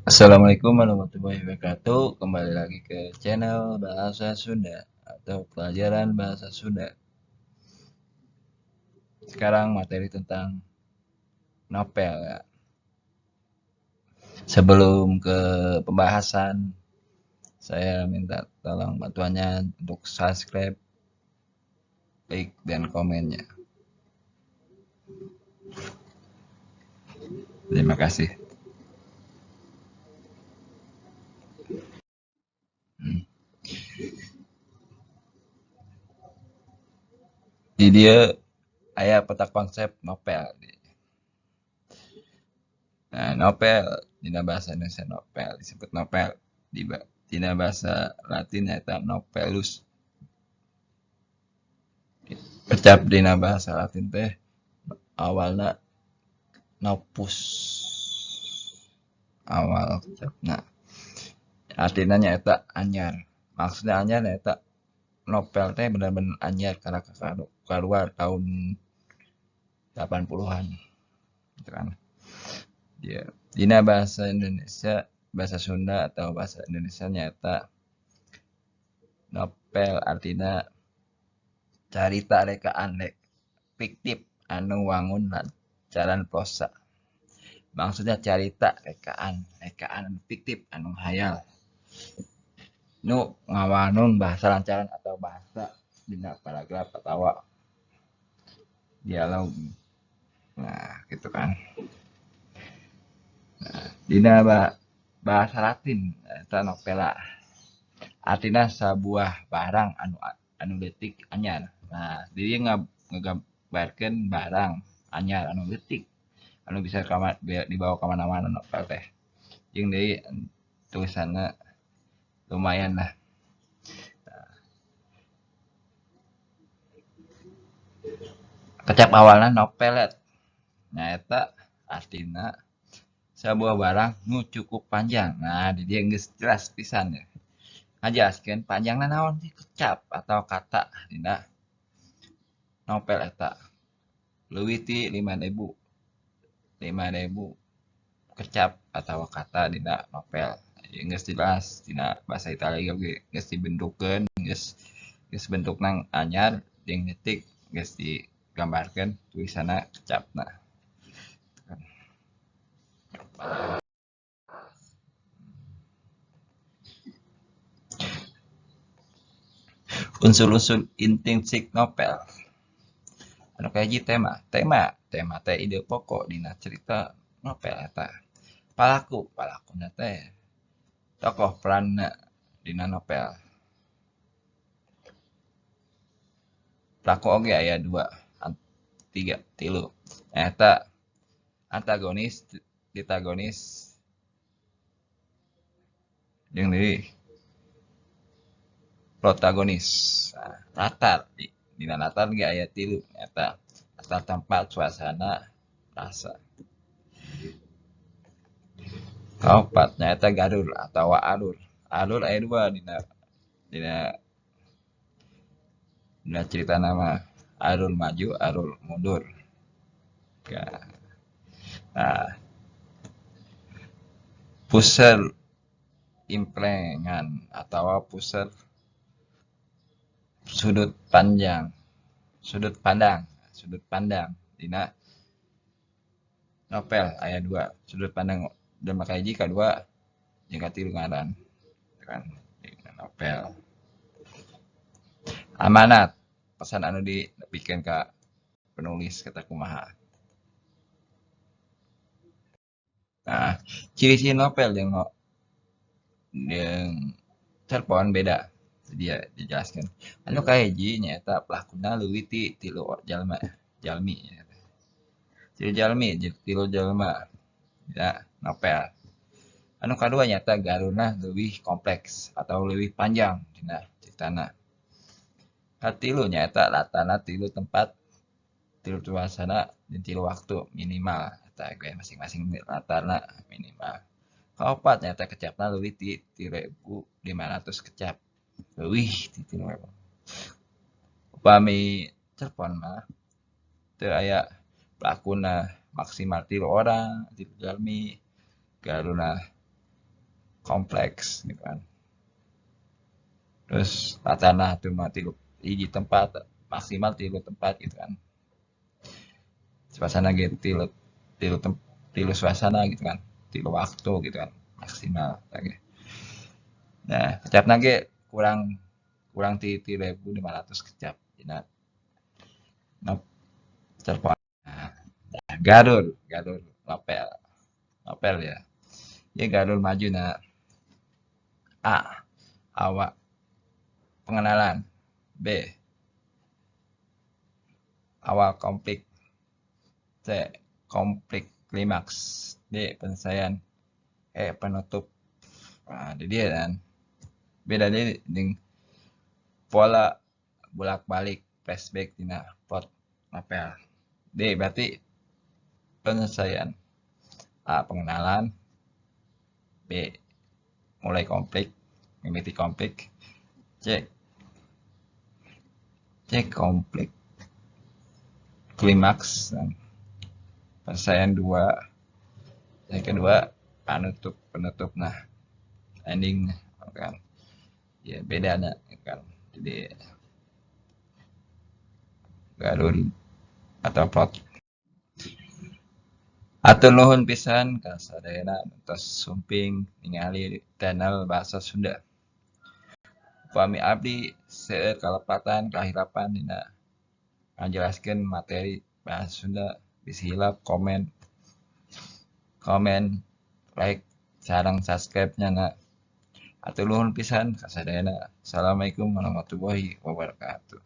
Assalamualaikum warahmatullahi wabarakatuh. Kembali lagi ke channel Bahasa Sunda atau pelajaran Bahasa Sunda. Sekarang materi tentang novel ya. Sebelum ke pembahasan, saya minta tolong bantuannya untuk subscribe, like, dan komennya. Terima kasih. Di dieu aya peta konsep novel. Nah, novel dina bahasa Indonesia novel disebut novel, di dina bahasa Latin nyaeta novellus. Kecap dina bahasa Latin teh awalna novus, awal kecapna. Artina nyaeta anyar. Maksudna anyar nyaeta novel teh bener-bener anyar karena kaluar tahun 80-an gitu kan. Dia dina bahasa Indonesia, bahasa Sunda atau bahasa Indonesia nyaeta novel artina carita rekaan fiktif anu wangun lancaran prosa. Maksudnya carita rekaan, rekaan fiktif anu hayal nu ngawangun bahasa lancaran atau bahasa dina paragraf atawa dialog. Nah, gitu kan. Nah, dina bahasa Latin eta novella. Artina sabuah barang anu leutik anyar. Nah, di dieu ngagambarkeun barang anyar anu leutik anu bisa dibawa ka mana-mana novel teh. Jeung deui tulisanna lumayan lah. Nah. Kecap awalna novelet nyaeta artina sabuah barang nu cukup panjang. Nah, di dieu geus jelas pisan ya. Ngajelaskeun panjangna naon sih kecap atau kata dina novel eta. Leuwih ti 5.000. 5.000 kecap atau kata dina novel. Geus jelas dina bahasa Italia oge geus dibentukkeun, geus bentukna anyar jeung leutik geus digambarkeun tulisanna kecapna. Unsur-unsur intrinsik novel. Anu kahiji tema, tema, tema teh ide pokok dina cerita novel eta. Palaku, palakuna teh tokoh peranna dina novel. Pelaku oge aya 2, 3, 3. Eta antagonis, protagonis, jeung deui protagonis. Nah, latar, dina latar ge aya 3 eta latar tempat, suasana, rasa. Kaopat nyaeta galur atawa alur. Alur aya 2 dina caritana mah alur maju, alur mundur. Nah, puseur implengan atawa puseur sudut panjang, sudut pandang, sudut pandang dina novel aya 2, sudut pandang jelema kahiji, kadua jeung katilu ngaran kan dina novel. Amanat, pesan anu dipikeun ka penulis kata kumaha. Nah, ciri-ciri novel jeung cerpon beda. Dia dijelaskan. Anu kahiji nyaeta pelakuna leuwih ti 3 jalma, jalmi. 3 jalmi, 3 jalma dina novel. Anu kadua nyaeta galurna leuwih kompleks atau leuwih panjang dina caritana. Katilu nyaeta latarna 3 tempat, 3 suasana, jeung 3 waktu minimal. Eta ge masing-masing latarna minimal. Kaopat nyaeta kecapna leuwih ti 3.500 kecap. Leuwih ti 3.000. Upami cerpon mah teu aya pelakuna maksimal 3 orang, 3 jalmi, galurna Kompleks gitu kan. Terus tanah cuma tilu hiji tempat, maksimal tilu tempat gitu kan. Suasana gitu tilu tilu tilu suasana gitu kan, tilu waktu gitu kan maksimal. Oke. Nah, kecapna ge kurang kurang ti 3.500 kecap dina cerpon. Nah, galur, galur novel. Novel ya. Ya galur maju na A. Awal pengenalan. B. Awal konflik. C. Konflik klimaks. D. Penyelesaian. E. Penutup. Nah, di dia kan beda deui jeung pola bolak-balik flashback dina plot novel. D berarti penyelesaian. A. Pengenalan. B. Mulai konflik, mimiti konflik. C. C. Konflik klimaks. Penyelesaian dua. Yang kedua penutup, penutup, nah ending kan ya beda nah kan. Jadi galur atau plot. Hatur nuhun pisan ka sadayana tos sumping ningali channel Bahasa Sunda. Upami abdi seueur kalepatan kahilapan dina ngajelaskeun materi bahasa Sunda, bisi hilap komen komen, like sareng subscribe nya na. Hatur nuhun pisan ka sadayana. Assalamualaikum warahmatullahi wabarakatuh.